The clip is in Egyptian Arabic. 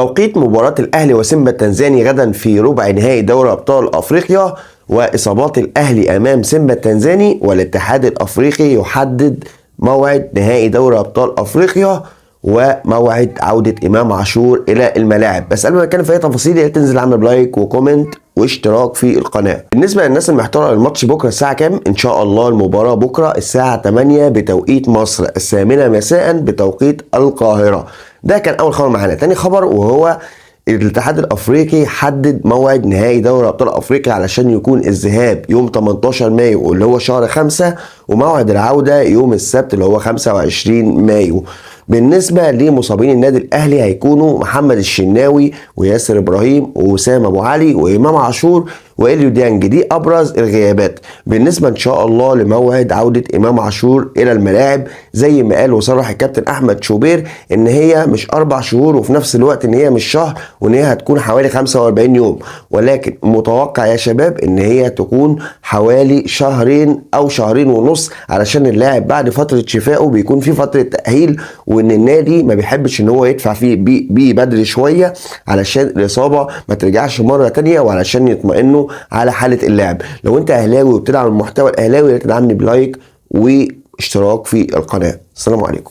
توقيت مباراة الأهلي وسيمبا التنزاني غدا في ربع نهائي دوري أبطال أفريقيا، وإصابات الأهلي أمام سيمبا التنزاني، والاتحاد الأفريقي يحدد موعد نهائي دوري أبطال أفريقيا وموعد عودة إمام عاشور إلى الملاعب. بس قبل ما نتكلم في أي تفاصيل يا ريت تنزل عامل like و comment واشتراك في القناة. بالنسبة للناس المحتارة الماتش بكرة الساعة كام؟ إن شاء الله المباراة بكرة الساعة 8 بتوقيت مصر، 8 مساء بتوقيت القاهرة. ده كان أول خبر معانا. تاني خبر وهو الاتحاد الافريقي حدد موعد نهائي دوري ابطال افريقيا علشان يكون الذهاب يوم 18 مايو اللي هو شهر 5، وموعد العودة يوم السبت اللي هو 25 مايو. بالنسبة لمصابين النادي الاهلي هيكونوا محمد الشناوي وياسر ابراهيم ووسام ابو علي وامام عاشور واليو ديانج، دي ابرز الغيابات. بالنسبة ان شاء الله لموعد عودة امام عاشور الى الملاعب، زي ما قال وصرح الكابتن احمد شوبير ان هي مش 4 شهور، وفي نفس الوقت ان هي مش شهر، وان هي هتكون حوالي 45 يوم، ولكن متوقع يا شباب ان هي تكون حوالي شهرين او شهرين ونص، علشان اللاعب بعد فترة شفائه بيكون في فترة تأهيل، وان النادي ما بيحبش ان هو يدفع فيه بيه بدري شوية علشان الإصابة ما ترجعش مرة تانية، وعلشان يطمئنوا على حالة اللاعب. لو انت اهلاوي وبتدعم المحتوى الاهلاوي تدعمني ب like واشتراك في القناة. السلام عليكم.